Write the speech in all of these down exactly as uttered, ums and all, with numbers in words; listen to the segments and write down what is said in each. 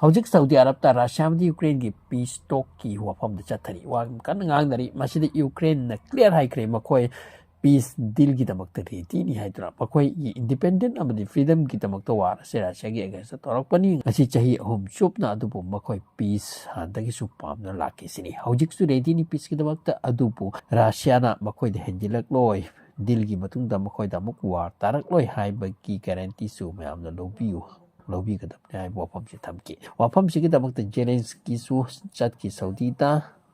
ꯍꯧꯖꯤꯛ Saudi ꯑꯔꯕꯇ Russia ꯑꯃꯗꯤ ꯌꯨꯀ꯭ꯔꯦꯟꯒꯤ ꯄꯤꯁ ꯇꯣꯛꯀꯤ ꯋꯥꯐꯝꯗ ꯆꯠꯊꯔꯤ, ꯋꯥ ꯀꯟꯅ ꯉꯥꯡꯅꯔꯤ꯫ ꯃꯁꯤꯗ ꯌꯨꯀ꯭ꯔꯦꯟꯅ ꯀ꯭ꯂꯤꯌꯥꯔ ꯍꯥꯏꯈ꯭ꯔꯦ, ꯃꯈꯣꯏ ꯄꯤꯁ ꯗꯤꯜꯒꯤꯗꯃꯛꯇ ꯔꯦꯗꯤꯅꯤ ꯍꯥꯏꯗꯨꯅ꯫ ꯃꯈꯣꯏꯒꯤ ꯏꯟꯗꯤꯄꯦꯟꯗꯦꯟ ꯑꯃꯗꯤ ꯐ꯭ꯔꯤꯗꯝꯒꯤꯗꯃꯛꯇ ꯋꯥꯔ ꯑꯁꯦ ꯔꯁꯤꯌꯥꯒꯤ ꯑꯦꯒꯦꯟꯁꯇ ꯇꯧꯔꯛꯄꯅꯤ꯫ ꯉꯁꯤ ꯆꯍꯤ ꯑꯍꯨꯝ ꯆꯨꯞꯅ, ꯑꯗꯨꯕꯨ ꯃꯈꯣꯏ ꯄꯤꯁ ꯍꯥꯟꯅꯗꯒꯤꯁꯨ ꯄꯥꯝꯅ ꯂꯥꯛꯈꯤ ꯁꯤꯅꯤ꯫ ꯍꯧꯖꯤꯛꯁꯨ ꯔꯦꯗꯤꯅꯤ ꯄꯤꯁꯀꯤꯗꯃꯛꯇ, ꯑꯗꯨꯕꯨ ꯔꯁꯤꯌꯥꯅ ꯃꯈꯣꯏꯗ ꯍꯦꯟꯖꯤꯜꯂꯛꯂꯣꯏ, ꯗꯤꯜꯒꯤ ꯃꯇꯨꯡꯗ ꯃꯈꯣꯏꯗ ꯑꯃꯨꯛ ꯋꯥꯔ ꯇꯥꯔꯛꯂꯣꯏ ꯍꯥꯏꯕꯒꯤ ꯒꯥꯔꯦꯟꯇꯤꯁꯨ ꯃꯌꯥꯝꯅ ꯂꯧꯕꯤꯌꯨ, ꯂꯧꯕꯤꯒꯗꯕꯅꯤ ꯍꯥꯏꯕ ꯋꯥꯐꯝꯁꯤ ꯊꯝꯈꯤ꯫ ꯋꯥꯐꯝꯁꯤꯒꯤꯗꯃꯛꯇ ꯖꯦꯂꯦꯟꯁꯀꯤꯁꯨ ꯆꯠꯈꯤ ꯁꯥꯎꯗꯤꯗ,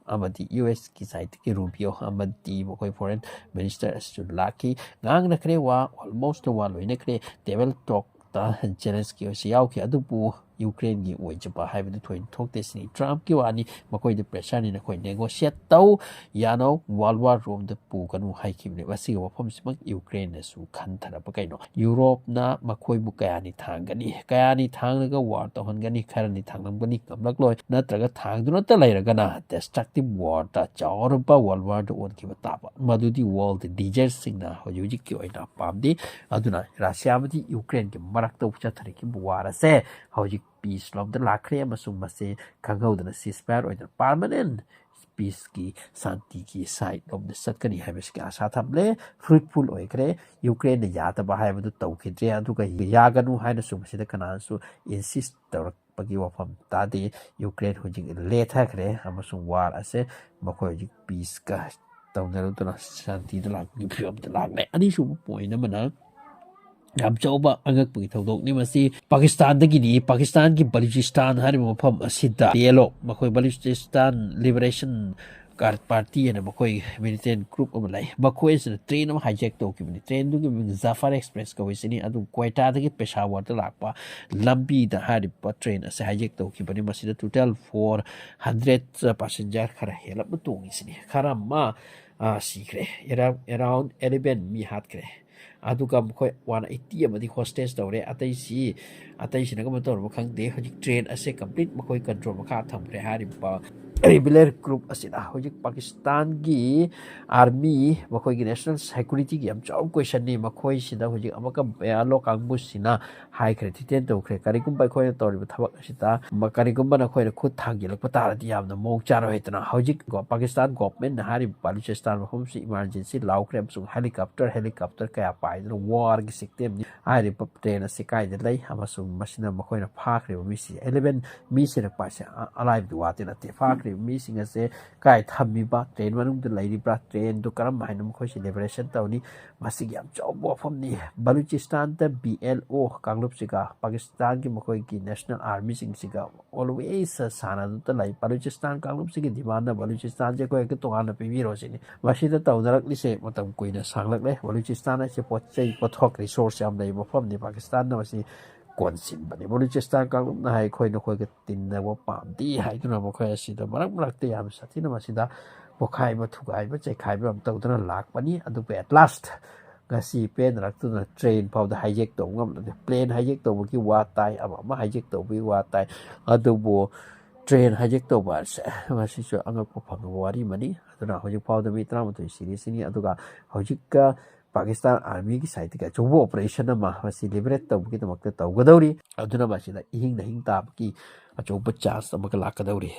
ꯑꯃꯗꯤ ꯌꯨ ꯑꯦꯁꯀꯤ ꯁꯥꯏꯠꯇꯒꯤ ꯔꯨꯕꯤꯌꯣ ꯑꯃꯗꯤ ꯃꯈꯣꯏ ꯐꯣꯔꯦꯟ ꯃꯤꯅꯤꯁꯇꯔ ꯑꯁꯤꯁꯨ ꯂꯥꯛꯈꯤ꯫ ꯉꯥꯡꯅꯈ꯭ꯔꯦ ꯋꯥ, ꯑꯣꯜꯃꯣꯁꯇ ꯋꯥ ꯂꯣꯏꯅꯈ꯭ꯔꯦ꯫ ꯇꯦꯕꯜ ꯇꯣꯛꯇ ꯖꯦꯂꯦꯟꯁꯀꯤ ꯑꯣꯏꯁꯨ ꯌꯥꯎꯈꯤ, ꯑꯗꯨꯕꯨ ꯌꯨꯀ꯭ꯔꯦꯟꯒꯤ ꯑꯣꯏꯖꯕ ꯍꯥꯏꯕꯗꯨ ꯊꯣꯏꯅ ꯊꯣꯛꯇꯦ ꯁꯤꯅꯤ꯫ ꯇ꯭ꯔꯝꯞꯀꯤ ꯋꯥꯅꯤ, ꯃꯈꯣꯏꯗ ꯄ꯭ꯔꯦꯁꯔꯅꯤ, ꯅꯈꯣꯏ ꯅꯦꯒꯣꯁꯤꯌꯦꯠ ꯇꯧ, ꯌꯥꯅꯧ, ꯋꯥꯔꯜ ꯋꯥꯔ ꯔꯣꯝꯗ ꯄꯨꯒꯅꯨ ꯍꯥꯏꯈꯤꯕꯅꯤ꯫ ꯃꯁꯤꯒꯤ ꯋꯥꯐꯝꯁꯤꯃꯛ ꯌꯨꯀ꯭ꯔꯦꯟꯅꯁꯨ ꯈꯟꯊꯔꯕ ꯀꯩꯅꯣ? ꯌꯨꯔꯣꯞꯅ ꯃꯈꯣꯏꯕꯨ ꯀꯌꯥꯅꯤ ꯊꯥꯡꯒꯅꯤ? ꯀꯌꯥꯅꯤ ꯊꯥꯡꯂꯒ ꯋꯥꯔ ꯇꯧꯍꯟꯒꯅꯤ? ꯈꯔꯅꯤ ꯊꯥꯡꯂꯝꯒꯅꯤ, ꯉꯝꯂꯛꯂꯣꯏ꯫ ꯅꯠꯇ꯭ꯔꯒ ꯊꯥꯡꯗꯨꯅꯇ ꯂꯩꯔꯒꯅ ꯗꯦꯁꯇ꯭ꯔꯛꯇꯤꯞ ꯋꯥꯔꯗ, ꯆꯥꯎꯔꯕ ꯋꯥꯔꯜ ꯋꯥꯔꯗ ꯑꯣꯟꯈꯤꯕ ꯇꯥꯕ꯫ ꯃꯗꯨꯗꯤ ꯋꯥꯔꯜ ꯂꯤꯗꯔꯁꯤꯡꯅ ꯍꯧꯖꯤꯛ ꯍꯧꯖꯤꯛꯀꯤ ꯑꯣꯏꯅ ꯄꯥꯝꯗꯦ꯫ ꯑꯗꯨꯅ ꯔꯁꯤꯌꯥ ꯑꯃꯗꯤ ꯌꯨꯀ꯭ꯔꯦꯟꯒꯤ ꯃꯔꯛꯇ ꯆꯠꯊꯔꯛꯈꯤꯕ ꯋꯥꯔ ꯑꯁꯦ ꯍꯧꯖꯤꯛ ꯄꯤꯁ ꯂꯣꯝꯗ ꯂꯥꯛꯈ꯭ꯔꯦ, ꯑꯃꯁꯨꯡ ꯃꯁꯤ ꯈꯪꯍꯧꯗꯅ ꯁꯤꯁꯐꯥꯌꯔ ꯑꯣꯏꯅ ꯄꯥꯔꯃꯅꯦꯟ ꯄꯤꯁꯀꯤ, ꯁꯥꯟꯇꯤꯒꯤ ꯁꯥꯏꯠ ꯂꯣꯝꯗ ꯆꯠꯀꯅꯤ ꯍꯥꯏꯕꯁꯤꯒꯤ ꯑꯥꯁꯥ ꯊꯝꯂꯦ꯫ ꯐ꯭ꯔꯨꯠꯐꯨꯜ ꯑꯣꯏꯈ꯭ꯔꯦ꯫ ꯌꯨꯀ꯭ꯔꯦꯟꯅ ꯌꯥꯗꯕ ꯍꯥꯏꯕꯗꯨ ꯇꯧꯈꯤꯗ꯭ꯔꯦ, ꯑꯗꯨꯒ ꯌꯥꯒꯅꯨ ꯍꯥꯏꯅꯁꯨ ꯃꯁꯤꯗ ꯀꯅꯥꯅꯁꯨ ꯏꯟꯁꯤꯁ ꯇꯧꯔꯛꯄꯒꯤ ꯋꯥꯐꯝ ꯇꯥꯗꯦ꯫ ꯌꯨꯀ꯭ꯔꯦꯟ ꯍꯧꯖꯤꯛ ꯂꯦꯊꯈ꯭ꯔꯦ, ꯑꯃꯁꯨꯡ ꯋꯥꯔ ꯑꯁꯦ ꯃꯈꯣꯏ ꯍꯧꯖꯤꯛ ꯄꯤꯁꯀ ꯇꯧꯅꯔꯨꯗꯨꯅ ꯁꯥꯟꯇꯤꯗ ꯂꯥꯛꯄꯒꯤ ꯐꯤꯕꯝꯗ ꯂꯥꯛꯂꯦ꯫ ꯑꯅꯤꯁꯨꯕ ꯄꯣꯏꯟ ꯑꯃꯅ, ꯌꯥꯝ ꯆꯥꯎꯕ ꯑꯉꯛꯄꯒꯤ ꯊꯧꯗꯣꯛꯅꯤ ꯃꯁꯤ꯫ ꯄꯥꯀꯤꯁꯇꯥꯟꯗꯒꯤꯅꯤ꯫ ꯄꯥꯀꯤꯁꯇꯥꯟꯒꯤ ꯕꯂꯨꯆꯤꯁꯇꯥꯟ ꯍꯥꯏꯔꯤꯕ ꯃꯐꯝ ꯑꯁꯤꯗ ꯄꯤ ꯑꯦꯜ ꯑꯣ, ꯃꯈꯣꯏ ꯕꯂꯨꯆꯤꯁꯇꯥꯟ ꯂꯤꯕꯔꯦꯁꯟ ꯄꯥꯔꯇꯤ ꯍꯥꯏꯅ ꯃꯈꯣꯏ ꯃꯤꯂꯤꯇꯦꯟ ꯒ꯭ꯔꯨꯞ ꯑꯃ ꯂꯩ꯫ ꯃꯈꯣꯏ ꯑꯁꯤꯅ ꯇ꯭ꯔꯦꯟ ꯑꯃ ꯍꯥꯏꯖꯦꯛ ꯇꯧꯈꯤꯕꯅꯤ꯫ ꯇ꯭ꯔꯦꯟꯗꯨꯒꯤ ꯃꯃꯤꯡ ꯖꯥꯐꯔ ꯑꯦꯛꯁꯄ꯭ꯔꯦꯁ ꯀꯧꯏ ꯁꯤꯅꯤ꯫ ꯑꯗꯨ ꯀ꯭ꯋꯦꯇꯥꯗꯒꯤ ꯄꯦꯁꯥꯋꯔꯗ ꯂꯥꯛꯄ ꯂꯝꯕꯤꯗ ꯍꯥꯏꯔꯤꯕ ꯇ꯭ꯔꯦꯟ ꯑꯁꯤ ꯍꯥꯏꯖꯦꯛ ꯇꯧꯈꯤꯕꯅꯤ꯫ ꯃꯁꯤꯗ ꯇꯣꯇꯦꯜ ꯐꯣꯔ ꯍꯟꯗ꯭ꯔꯦꯠ ꯄꯥꯁꯦꯟꯖꯔ ꯈꯔ ꯍꯦꯜꯂꯞꯅ ꯇꯣꯡꯉꯤ ꯁꯤꯅꯤ꯫ ꯈꯔ ꯑꯃ, ꯑ, ꯁꯤꯈ꯭ꯔꯦ꯫ ꯑꯦꯔꯥꯎꯟ ꯑꯦꯂꯦꯚꯦꯟ ꯃꯤ ꯍꯥꯠꯈ꯭ꯔꯦ꯫ ꯑꯗꯨꯒ ꯃꯈꯣꯏ ꯋꯥꯟ ꯑꯩꯠꯇꯤ ꯑꯃꯗꯤ ꯍꯣꯁꯇꯦꯖ ꯇꯧꯔꯦ꯫ ꯑꯇꯩꯁꯤ, ꯑꯇꯩꯁꯤꯅ ꯀꯃꯥꯏꯅ ꯇꯧꯔꯕ ꯈꯪꯗꯦ꯫ ꯍꯧꯖꯤꯛ ꯇ꯭ꯔꯦꯟ ꯑꯁꯦ ꯀꯝꯄ꯭ꯂꯤꯠ ꯃꯈꯣꯏ ꯀꯟꯇ꯭ꯔꯣꯜ ꯃꯈꯥ ꯊꯝꯈ꯭ꯔꯦ꯫ ꯍꯥꯏꯔꯤꯕ ꯔꯤꯕꯦꯂꯔ ꯒ꯭ꯔꯨꯞ ꯑꯁꯤꯅ ꯍꯧꯖꯤꯛ ꯄꯥꯀꯤꯁꯇꯥꯟꯒꯤ ꯑꯥꯔꯃꯤ, ꯃꯈꯣꯏꯒꯤ ꯅꯦꯁꯅꯦꯜ ꯁꯦꯀ꯭ꯌꯨꯔꯤꯇꯤꯒꯤ ꯌꯥꯝ ꯆꯥꯎꯕ ꯀꯣꯏꯁꯟꯅꯤ꯫ ꯃꯈꯣꯏꯁꯤꯗ ꯍꯧꯖꯤꯛ ꯑꯃꯨꯛꯀ ꯃꯌꯥꯂꯣ ꯀꯥꯡꯕꯨꯁꯤꯅ ꯍꯥꯏꯈ꯭ꯔꯦ, ꯊꯤꯇꯦꯟ ꯇꯧꯈ꯭ꯔꯦ꯫ ꯀꯔꯤꯒꯨꯝꯕ ꯑꯩꯈꯣꯏꯅ ꯇꯧꯔꯤꯕ ꯊꯕꯛ ꯑꯁꯤꯗ ꯃ-, ꯀꯔꯤꯒꯨꯝꯕ ꯅꯈꯣꯏꯅ ꯈꯨꯠ ꯊꯥꯡꯖꯤꯜꯂꯛꯄ ꯇꯥꯔꯗꯤ ꯌꯥꯝꯅ ꯃꯑꯣꯡ ꯆꯥꯔꯣꯏ ꯍꯥꯏꯗꯅ ꯍꯧꯖꯤꯛ ꯒꯣ-, ꯄꯥꯀꯤꯁꯇꯥꯟ ꯒꯣꯚꯔꯟꯃꯦꯟꯠꯅ ꯍꯥꯏꯔꯤꯕ ꯕꯂꯨꯆꯤꯁꯇꯥꯟ ꯃꯐꯝꯁꯤ ꯏꯃꯥꯔꯖꯦꯟꯁꯤ ꯂꯥꯎꯈ꯭ꯔꯦ ꯑꯃꯁꯨꯡ ꯍꯦꯂꯤꯀꯣꯞꯇꯔ, ꯍꯦꯂꯤꯀꯣꯞꯇꯔ ꯀꯌꯥ ꯄꯥꯏꯗꯨꯅ ꯋꯥꯔꯒꯤ ꯁꯤꯛꯇꯦꯝꯅꯤ꯫ ꯍꯥꯏꯔꯤꯕ ꯇ꯭ꯔꯦꯟ ꯑꯁꯤ ꯀꯥꯏꯗ ꯂꯩ ꯑꯃꯁꯨꯡ ꯃꯁꯤꯅ ꯃꯈꯣꯏꯅ ꯐꯥꯈ꯭ꯔꯤꯕ ꯃꯤꯁꯤ ꯑꯦꯂꯦꯚꯦꯟ ꯃꯤ ꯁꯤꯔꯛꯄ ꯍꯥꯏꯁꯦ ꯑ-, ꯑꯂꯥꯏꯕꯗꯤ ꯋꯥꯗꯤ ꯅꯠꯇꯦ꯫ ꯐꯥꯈ꯭ꯔꯤꯕ ꯃꯤꯁꯤꯡ ꯑꯁꯦ ꯀꯥꯏ ꯊꯝꯃꯤꯕ, ꯇ꯭ꯔꯦꯟ ꯃꯅꯨꯡꯗ ꯂꯩꯔꯤꯕ꯭ꯔꯥ, ꯇ꯭ꯔꯦꯟꯗꯨ ꯀꯔꯝ ꯍꯥꯏꯅ ꯃꯈꯣꯏꯁꯤ ꯂꯤꯕꯔꯦꯁꯟ ꯇꯧꯅꯤ, ꯃꯁꯤꯒꯤ ꯌꯥꯝ ꯆꯥꯎꯕ ꯋꯥꯐꯝꯅꯤ꯫ ꯕꯂꯨꯆꯤꯁꯇꯥꯟꯗ ꯕꯤ ꯑꯦꯜ ꯑꯣ ꯀꯥꯡꯂꯨꯞꯁꯤꯒ ꯄꯥꯀꯤꯁꯇꯥꯟꯒꯤ ꯃꯈꯣꯏꯒꯤ ꯅꯦꯁꯅꯦꯜ ꯑꯥꯔꯃꯤꯁꯤꯡꯁꯤꯒ ꯑꯣꯜꯋꯦꯁ ꯁꯥꯟꯅꯗꯨꯅ ꯂꯩ꯫ ꯕꯂꯨꯆꯤꯁꯇꯥꯟ ꯀꯥꯡꯂꯨꯞꯁꯤꯒꯤ ꯗꯤꯃꯥꯟꯅ ꯕꯂꯨꯆꯤꯁꯇꯥꯟꯁꯦ ꯑꯩꯈꯣꯏ ꯍꯦꯛꯇ ꯇꯣꯉꯥꯟꯅ ꯄꯤꯕꯤꯔꯣ ꯁꯤꯅꯤ꯫ ꯃꯁꯤꯗ ꯇꯧꯅꯔꯛꯂꯤꯁꯦ ꯃꯇꯝ ꯀꯨꯏꯅ ꯁꯥꯡꯂꯛꯂꯦ꯫ ꯕꯂꯨꯆꯤꯁꯇꯥꯟ ꯍꯥꯏꯁꯦ ꯄꯣꯠ ꯆꯩ ꯄꯣꯠꯊꯣꯛ ꯔꯤꯁꯣꯔꯁ ꯌꯥꯝ ꯂꯩꯕ ꯃꯐꯝꯅꯤ꯫ ꯄꯥꯀꯤꯁꯇꯥꯟꯅ ꯃꯁꯤ ꯀꯣꯟꯁꯤꯟꯕꯅꯤ꯫ ꯕꯂꯨꯆꯤꯁꯇꯥꯟ ꯀꯥꯡꯂꯨꯞꯅ ꯍꯥꯏ ꯑꯩꯈꯣꯏ ꯅꯈꯣꯏꯒ ꯇꯤꯟꯅꯕ ꯄꯥꯝꯗꯦ ꯍꯥꯏꯗꯨꯅ ꯃꯈꯣꯏ ꯑꯁꯤꯗ ꯃꯔꯛ ꯃꯔꯛꯇ ꯌꯥꯝ ꯁꯥꯊꯤꯅ ꯃꯁꯤꯗ ꯄꯣꯈꯥꯏꯕ, ꯊꯨꯒꯥꯏꯕ, ꯆꯩꯈꯥꯏꯕ ꯑꯃ ꯇꯧꯗꯨꯅ ꯂꯥꯛꯄꯅꯤ꯫ ꯑꯗꯨꯕꯨ at last ꯉꯁꯤ ꯄꯦꯟꯅꯔꯛꯇꯨꯅ ꯇ꯭ꯔꯦꯟ ꯐꯥꯎꯗ ꯍꯥꯏꯖꯦꯛ ꯇꯧꯕ ꯉꯝꯂꯗꯦ꯫ ꯄ꯭ꯂꯦꯟ ꯍꯥꯏꯖꯦꯛ ꯇꯧꯕꯒꯤ ꯋꯥ ꯇꯥꯏ, ꯑꯃ ꯑꯃ ꯍꯥꯏꯖꯦꯛ ꯇꯧꯕꯒꯤ ꯋꯥ ꯇꯥꯏ, ꯑꯗꯨꯕꯨ ꯇ꯭ꯔꯦꯟ ꯍꯥꯏꯖꯦꯛ ꯇꯧꯕ ꯑꯁꯦ ꯃꯁꯤꯁꯨ ꯑꯉꯛꯄ ꯐꯪꯕ ꯋꯥꯔꯤ ꯑꯃꯅꯤ꯫ ꯑꯗꯨꯅ ꯍꯧꯖꯤꯛ ꯐꯥꯎꯗ ꯃꯤ ꯇꯔꯥꯃꯥꯊꯣꯏ ꯁꯤꯔꯤꯁꯤꯅꯤ꯫ ꯑꯗꯨꯒ ꯍꯧꯖꯤꯛꯀ ꯄꯥꯀꯤꯁꯇꯥꯟ ꯑꯥꯔꯃꯤꯒꯤ ꯁꯥꯏꯠꯇꯒꯤ ꯑꯆꯧꯕ ꯑꯣꯄꯔꯦꯁꯟ ꯑꯃ ꯃꯁꯤ ꯂꯤꯕꯔꯦꯠ ꯇꯧꯕꯒꯤꯗꯃꯛꯇ ꯇꯧꯒꯗꯧꯔꯤ꯫ ꯑꯗꯨꯅ ꯃꯁꯤꯗ ꯏꯍꯤꯡ ꯅꯥꯍꯤꯡ ꯇꯥꯕꯒꯤ ꯑꯆꯧꯕ ꯆꯥꯟꯁ ꯑꯃꯒ ꯂꯥꯛꯀꯗꯧꯔꯤ꯫